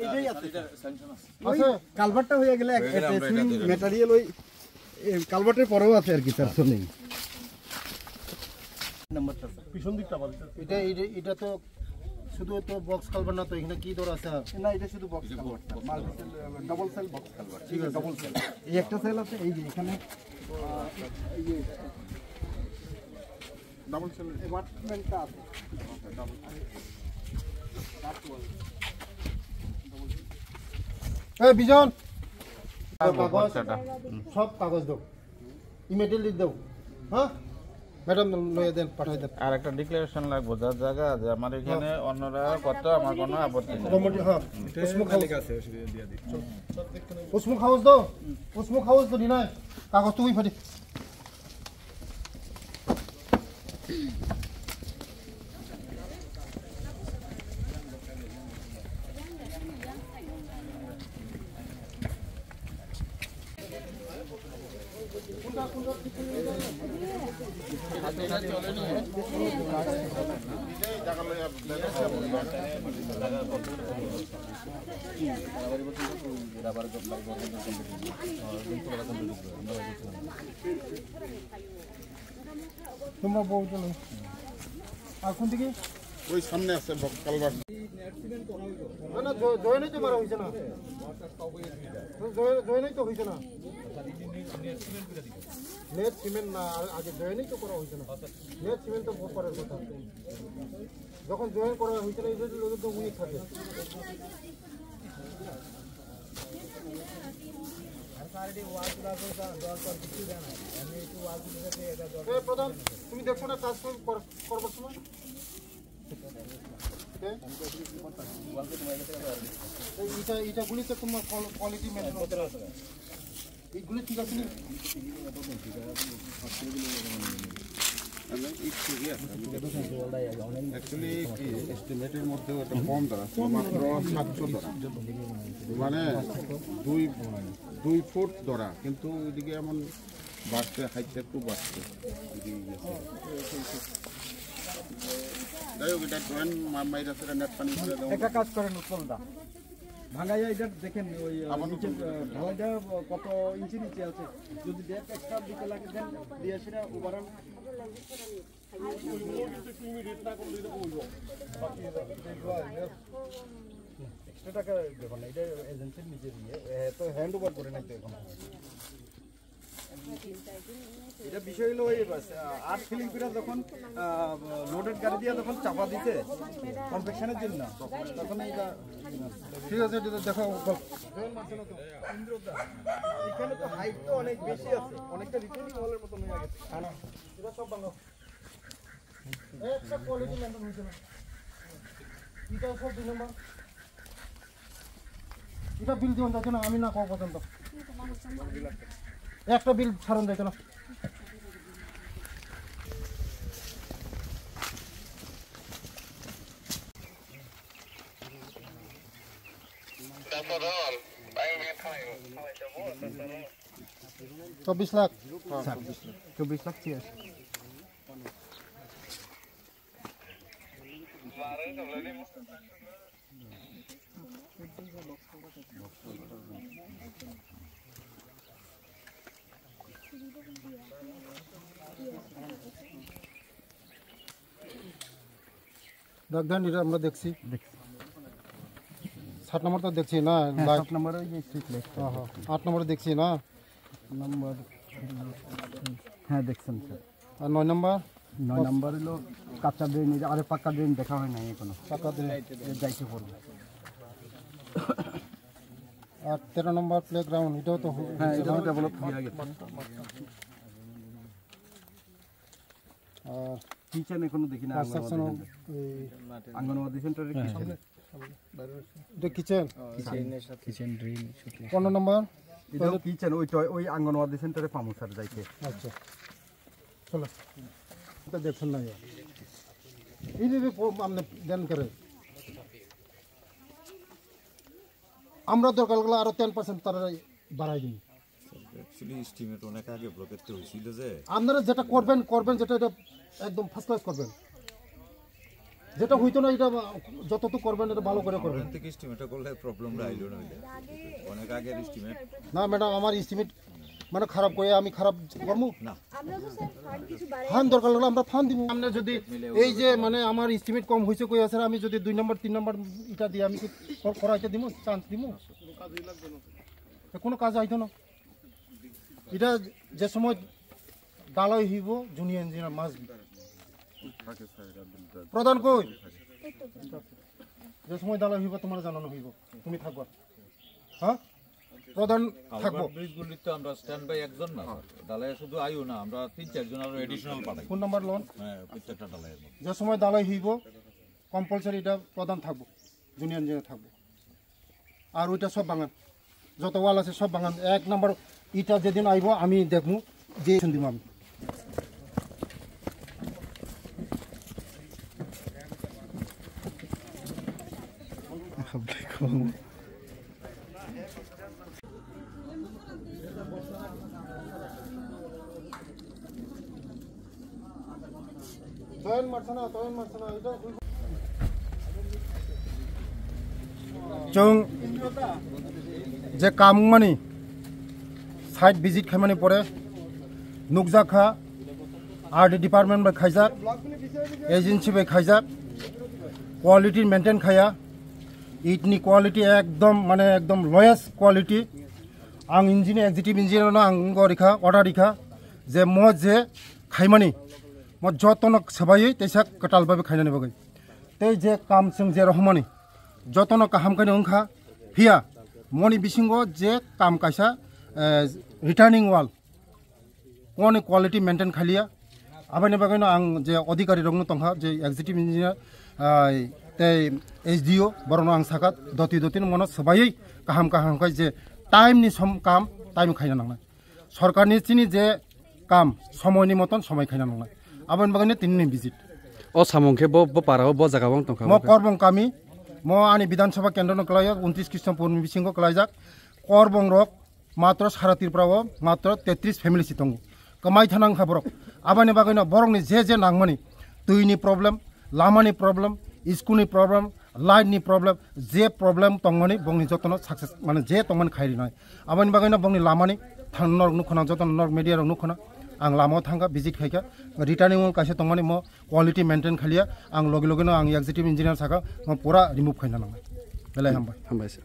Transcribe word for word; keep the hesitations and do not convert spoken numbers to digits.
এইটাই আছে। আছে। কালভারটা হয়ে গেলে এক, হয়ে গেলে একটা আমরা এটা সুইং দিয়ে দেবো। ম্যাটেরিয়াল ওই, এ, কালভারটার পরেও আছে আর কি, স্যার, শুনুন। নাম্বারটা, স্যার। পিছন দিকটা ভালো, স্যার। এটা, এটা, এটা তো শুধু তো বক্স কালভার না, তো এখানে কি দর আছে আর? না, এটা শুধু বক্স কালভারটা। Multi cell, double cell box culvert. ঠিক আছে। Double cell. এই একটা সেল আছে, এই যে এখানে, আহ, এই যে ডাবল সেল। অ্যাপার্টমেন্টটা আছে। এই বিজন, কাগজ, বাচ্চাটা। সব কাগজ দাও, ইমিডিয়েটলি দাও। হ্যাঁ, ম্যাডাম, লয়ে দেন, পাঠাই দেন। আর একটা ডিক্লারেশন লাগবো, যার জায়গা আছে, আমার এখানে অন্যরা করতে আমার কোনো আপত্তি নেই। কমিটি, হ্যাঁ, উসমুখ হাউস। উসমুখ হাউস দাও, উসমুখ হাউস তো নিনাই, কাগজ তুমি ফাটি। তোমরা বউ চলো। আর কোন দিকে? ওই সামনে আছে বক-, কালভার্ট। না, না, জ-, জয়েনই তো মারা হয়েছে না। জয়-, জয়েনই তো হয়েছে না। নেট সিমেন্ট না, আর আগে জয়েনই তো করা হয়েছে না। নেট সিমেন্ট তো পরের কথা। যখন জয়েন করা হয়েছে না, এটা তো উইক থাকে। এ, প্রধান, তুমি দেখছো না কাজ কর-, করবার সময়? এ? এই ইটা, ইটাগুলি তো তোমার কোয়াল-, কোয়ালিটি মেনটেন করতে হবে। এইগুলি ঠিক আছে নি? অ্যাকচুয়ালি কি, এস্টিমেটের মধ্যেও একটা কম ধরা আছে, মাত্র সাতশো ধরা, মানে দুই, দুই ফুট ধরা, কিন্তু ওইদিকে এমন বাড়ছে, হাইটটা একটু বাড়ছে, এদিকে গেছে। যাই হোক, এটা ড্রয়িং মা-, মাইরা সেটা নেট পানি করে দেবো। একটা কাজ করেন উৎপল দা, ভাঙাইয়া এটা দেখেন ওই, আহ, আমার নিচে, আহ, ঢালাইটা কত ইঞ্চি নিচে আছে, যদি ডেপ এক্সট্রা দিতে লাগে দেন, দিয়ে সেটা ওভারঅল। এক্সট্রা টাকা ব্যাপার না, এটা এজেন্সির নিজে দিয়ে, এ, তো হ্যান্ড ওভার করে নাই তো এখন। এটা বিষয় হলো ওই বাস, আহ, আর্ট ফিলিং করে যখন, আহ, লোডেড গাড়ি দিয়ে যখন চাপা দিতে কম্প্যাকশনের জন্য, তখন এটা ঠিক আছে, এটা দেখো। এখানে তো হাইট তো অনেক বেশি আছে, অনেকটা রিটেনিং ওয়ালের মতন হয়ে গেছে। এটা সব ভাঙো। একটা কোয়ালিটি মেনটেন হইছে না। এটা সব দুই নম্বর। এটা বিল দিওন যাইতো না, আমি না কওয়া পর্যন্ত। একটা বিল ছাড়ন যাইতো না। চব্বিশ লাখ। চব্বিশ লাখ ঠিক আছে। দেখ, দেন, এটা আমরা দেখছি। দেখছি। সাত নম্বর তো দেখছি না, হ্যাঁ, লাইট। সাত নম্বরে ওই যে স্ট্রিট লাইট। হ্যাঁ, হ্যাঁ। আট নম্বরে দেখছি না। নম্বর, হ্যাঁ, দেখছেন, স্যার। আর নয় নম্বর? নয় নম্বর হলো কাঁচা ড্রেন, এই যে আরে পাক্কা ড্রেন দেখা হয় নাই এখনো। পাক্কা ড্রেন। এ যাইতে পড়বে। আর তেরো নম্বর প্লেগ্রাউন্ড, এটাও তো হ-, হ্যাঁ, হচ্ছে এটা তো না? ডেভেলপ হয়ে গেছে। আর কিচেন এখনো দেখি না, কনস্ট্রাকশন আঙ্গনওয়াড়ি সেন্টার। এই আঙ্গনওয়াড়ি সেন্টারের কিচেন। এটা কিচেন? কিচেন, কিচেন ড্রেন, সব। পনেরো নম্বর? এটাও কিচেন, ওই টয়-, ওই আঙ্গনওয়াড়ি সেন্টারে পামু স্যার যাইতে। আচ্ছা, চলো। এটা দেখছেন না, ইয়া। এইভাবে প-, আপনি দেন করে। আমরা দরকার হলে আরো টেন পার্সেন্ট তারা বাড়াই দিন। অ্যাকচুয়ালি এস্টিমেট অনেক আগে ব্লকের তো হয়েছিল যে। আপনারা যেটা করবেন, করবেন যেটা, এটা একদম ফার্স্ট ক্লাস করবেন। যেটা হইতো না, এটা যতটুকু করবেন, এটা ভালো করে করবেন। অনেক থেকে এস্টিমেটটা করলে প্রবলেমটা আইলো না, ওইটা অনেক আগের এস্টিমেট। না ম্যাডাম, আমার এস্টিমেট মানে খারাপ করে আমি খারাপ করবো না। আমরা তো স্যার ফান্ড কিছু বাড়াই ফান্ড দরকার হলে আমরা ফান্ড দিব। আমরা যদি এই যে মানে আমার এস্টিমেট কম হয়েছে কই আছে, আমি যদি দুই নম্বর তিন নম্বর ইটা দিয়ে আমি কি কর- করাইতে দিব, চান্স দিব? তো কোনো কাজ আইতো না। এটা যে সময় ডালাই হইব, জুনিয়র ইঞ্জিনিয়ার মাস প্রধান কই? যে সময় ডালাই হইব, তোমার জানানো হইব, তুমি থাকবা। হ্যাঁ, প্রধান থাকবো। কালভার্ট ব্রিজ গুলি তো আমরা স্ট্যান্ড বাই একজন না, স্যার। ডালাই শুধু আইও না, আমরা তিন চারজন আরো অ্যাডিশনাল পাঠাই। Phone number loan. হ্যাঁ, প্রত্যেকটা ডালাইয়ের মধ্যে। যে সময় ডালাই হইব, কম্পালসারি এটা প্রধান থাকবো, জুনিয়র ইঞ্জিনিয়ার থাকবো। আর ওইটা সব বাঙাল, যত ওয়াল আছে সব বাঙাল। এক নম্বর ইটা যেদিন আইব আমি দেখমু যে এখান দিব আমি। Chwng je kamungmani site visit khaimani pore nukjakha, R D department bai khaijak, agency bai khaijak, quality maintain khaya, itni quality ekdom mane ekdom lowest quality. Ang engineer, executive engineer no ang go rikha, order rikha, je mo je khaimani, mo jotono swbaiwi teisa kwtal babe khainani bagwi. Tei je kam chwng je rohormani, jotono kaham khe wngkha, phiya moni bisingo je kam kaisa, eh, returning wall, koni quality maintain khaliya. Aboni bagwino ang je adhikari rokno tongkha, je executive engineer, ah, tei S D O, borokno ang sakha, doti dotino mono swbaiwi kaham kaham khai je time ni som kam time khaina nangnai. Sorkarni chini je kam somoini moton somoi khaina nangnai. Aboni bagwino tinini visit. O samung khe bo, bo para o, bo jaga o wng tongkha mo bo khe. Korbong kami, mo ani Bidhan Sabha kendro no kwlaio, untris Krishnapur ni bisingo kwlaijak. Korbong rok matro sara Tripura o matro tetris family si tongo. Kwmai thanang kha borok. Aboni bagwino borokni je je nangmani, twi ni problem, lama ni problem, school ni problem, light ni problem, je problem tongmani bongni jotono success, mane je tongmani khai rinai. Aboni bagwino bongni lamani thang norok nukhona, jotono norok media rok nukhona. Ang lama o thangkha, visit khaikha, returning wall kaisa tongmani mo quality maintain khaliya, ang logi logi no ang executive engineer sakha, mo pura remove khaina nangnai. Belai hambai. Hambai sir.